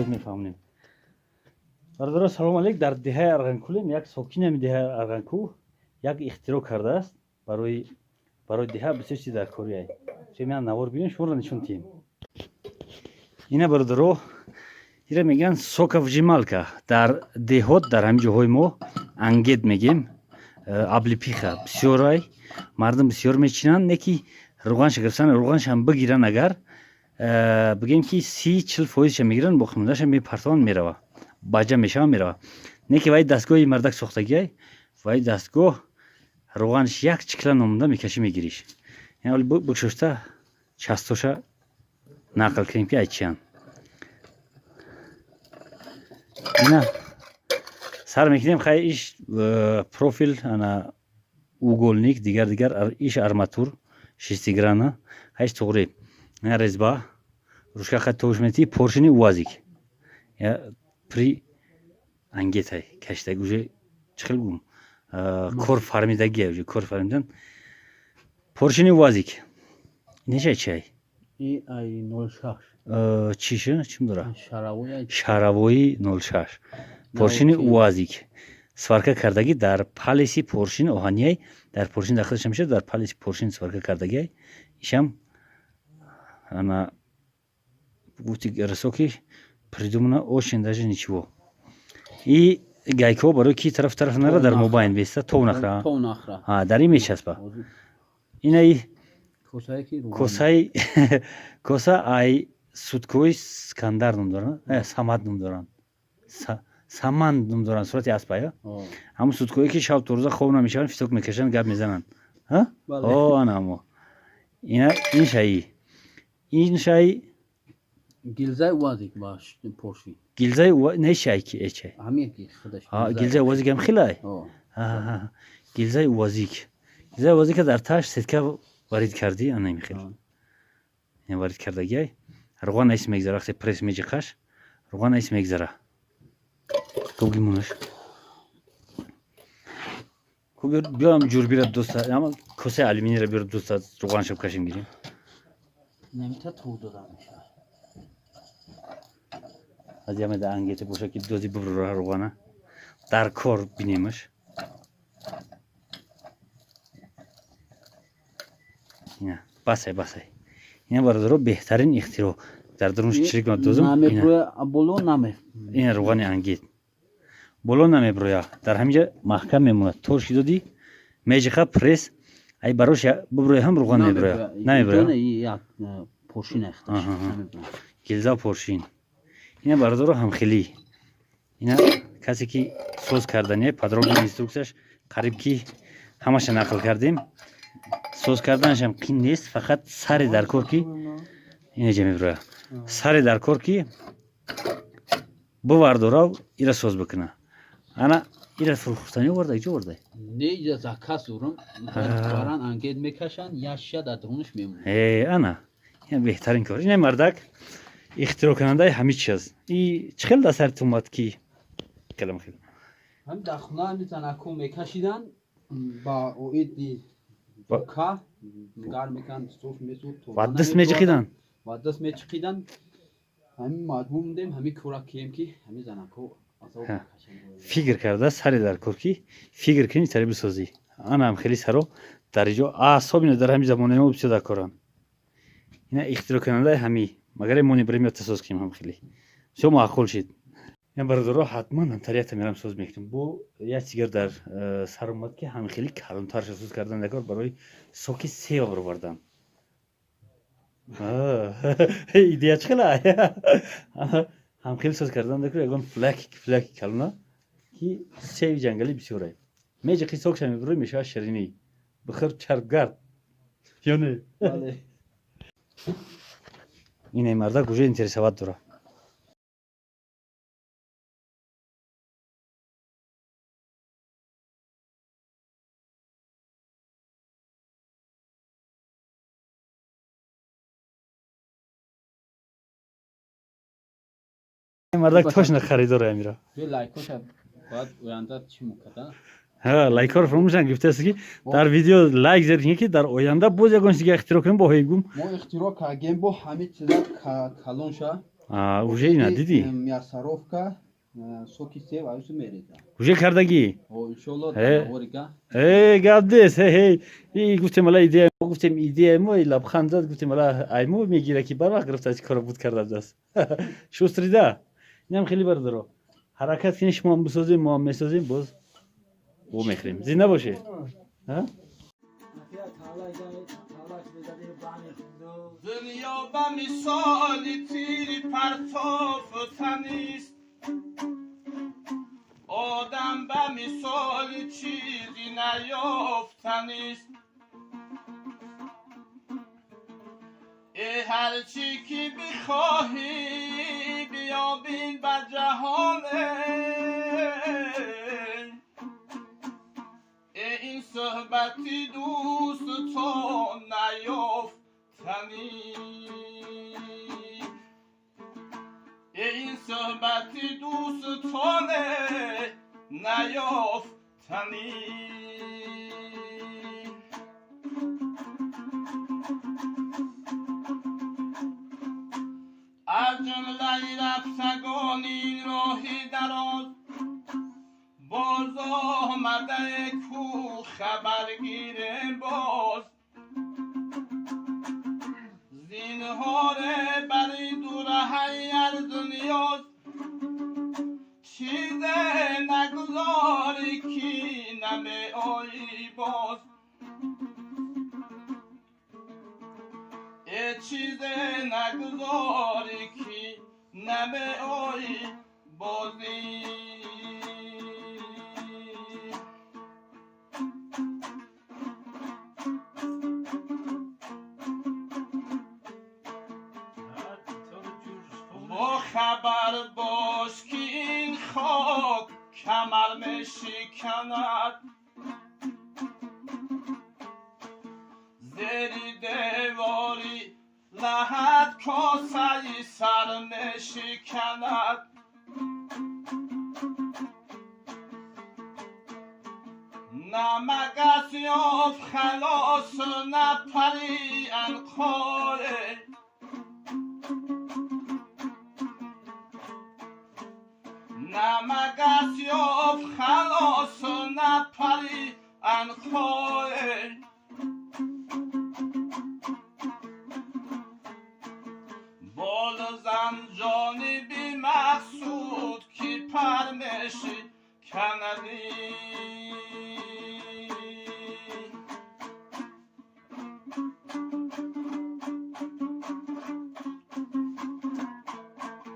Мефаҳмонем. Бародаро, салом алейк. Дар деҳаи Арғанкулем. Як сокини ҳами деҳаи Арғанкӯ як ихтироъ кардааст, барои деҳа бисёр чиз дар корияй. Меан навор бинем, шуморо нишон диҳем. Ина, бародаро, ира мегӯянд соковыжималка. Дар деҳот, дар ҳамин ҷоҳои мо ангет мегем. Облепиха бисёрай, мардум бисёр мечинанд, не ки руғанша гирифтан, руғаншам бигиранд, агар бигем ки 30-40 фоизша мегиранд, боқимондаша мепартованд, мерава, баҷа мешава, мерава. Не ки вай дастгоҳи мардак сохтагиай, вай дастгоҳ руғанш як чикла номонда мекашӣ, мегириш. Яъне бикшошта частоша нақл кунем ки ай чиянд. Ина сар мекунем. Хай, иш профил, ана угольник, дигар дигар, иш арматур шестигранна. Хайш туғри, ина резьба, ручка, хай тош мети, поршни УАЗик я при ангетай каштаг, уже чӣ хел гум, кор фармидагия, уже кор фармидан. Поршни УАЗик неша чай? И ай 06. Чиша чим дора? Шаравои. Шаравои 06, поршни УАЗик сварка кардагӣ, дар палеси поршин оҳанияй, дар поршин дахилаш мешавад, дар палеси поршин сварка кардагиай. Ишам ана гуфти расоки придумано очень даже ничего. И гайкаҳо барои ки тараф тараф нара, дар мобайн беста, тов нахра. Тов нахра. Дар ин мечаспа. Инаи косае ки руған. Косаи, коса ай суткои Скандар ном доранд, Самад ном доранд, Саманд ном доранд, сурати аспая. О, ҳамун суткое ки шаб то рӯза хоб намешаванд, фиток мекашанд, гап мезананд. Бале. О, ана ҳамо. Ина ин шаи, ин шаи. Гилзаи УАЗик ба порши. Гилзаи не, шай ки эчай. Ҳамин ки худаш. Гилзаи УАЗик ҳам хелай. О. Гилзаи УАЗик, гилзаи УАЗика дар таш сетка варид кардӣ, ана ин хел. Ин варид кардагиай, руған айс мегзара. Вақте пресс меҷиқаш, руған айс мегзара. Гугимонаш ку биём ҷурбира доста, ама косаи алюминийра биёр, доста руғанша кашем, гирем. Намита тов дода мешавад. Аз ямеда ангете боша ки дози буброра руғана дар кор бинемаш. Ина басай, басай. Ина, бародаро, беҳтарин ихтироъ. Дар дарунш чирик дозум. Ина. Намеброя боло, наме. Ина руғани ангет боло намеброя, дар ҳаминҷа маҳкам мемонад. Торши додӣ, меҷиқа, пресс ай барош буброя ҳам руған меброя, намеброя. Як поршин ахташ. Гилза, поршин. Ина, бародаро, ҳамхелӣ. Ина касе ки соз кардане, подробно инструкцияш қариб ки ҳамаша нақл кардем. Соз карданашам қин нест, фақат саре дар кор ки инаҷа меброя, саре дар кор ки бувардорав, ира соз бикуна. Ана ира фурӯхтанӣ оварда, иҷо оварда? Не, иҷа заказ дорам. Баран ангет мекашанд, як шиша дар дурунаш мемонад. Э, ана ина беҳтарин кор. Ина мардак ихтироъкунандаи ҳамин чи аст. И чӣ хел дар сари тумад ки хелам хел? Ҳам дар хона ҳами занако мекашиданд ба оиди ка гарм мекунанд, соф месуд. Ва даст меҷиқиданд. Ва даст мечиқиданд. Ҳамин маҷбур будем ҳамин кора кием ки ҳамин занако азоб накашанд. Фикр карда, саре дар кор ки фикр кунӣ, саре бисозӣ. Анаам хеле саро дар иҷо, особенно дар ҳамин замонаи мо бисёр дар коранд. Ина ихтироъкунандаи ҳами магаре мо небарем ё тасоз кунем, ҳам хеле бисёр маъқул шид. Ина, бародаро, ҳатман ҳамтарията мерам, соз мекунем. Бо як чигар дар сар омад ки ҳам хеле калонтарша соз кардан дар кор барои соки себа баровардан. Идея чӣ хела? Ҳам хеле соз кардан дар кор ягон фляки калона ки севи ҷангалӣ бисёрай, меҷиқи, сокша мебурӣ, мешавад ширинӣ, бихӯр, чарбгард ё не? Бале. Ине мардак уже интересовать дора. Мардак точно харидор амира. Лайкоша. Баъд оянда чӣ мукада? Ҳа, лайкҳоро фаромӯш гуфтааст ки дар видео лайк зер кунед, ки дар оянда боз ягон чиз дига ихтироъ кунем, бо ҳои гум. Мо ихтироъ кардем, бо ҳамин чиза калон ша. Уже ина дидӣ? Мясорубка, соки себ аюсу мереза. Уже кардагӣ? О, иншолло, наворика. Э, гап нест. Э, и гуфтем, ала идея, гуфтем, идея мо, и лабханд зад, гуфтем, ала ай мо мегира, ки барвақт гирифта аз кора буд кардааст. Шустрида. Инам хеле, бародаро. Ҳаракат кунед, шумо ҳам бисозем, мо ҳам месозем, боз во мехӯрем. Зинда бошед. Ҳа? Дунё ба мисоли тири партофтанист, одам ба мисоли чизи наёфтанист. Э, ҳарчӣ ки бихоҳӣ, биёбин ба ҷаҳоне, э, ин суҳбати дӯст то наёфтанӣ, э, ин суҳбати дӯстоне наёфтанӣ. Аз ҷумлаи рафтагон ин роҳи дароз, боз омадае ку хабаргире боз. Зинҳоре бари дураҳаи арзу ниёз, чизе нагузорӣ, ки намеоӣ боз. Э, чизе нагузорӣ, ки намеоӣ бозӣ. Бо хабар бош, ки ин хок камар мешиканад, зери девори лаҳад косаи сар мешиканад. На магас ёфт халос, на пари анқоре, на магас ёфт халос, на пари анқоре. Бол зан ҷониби мақсуд, ки пар мешиканадӣ.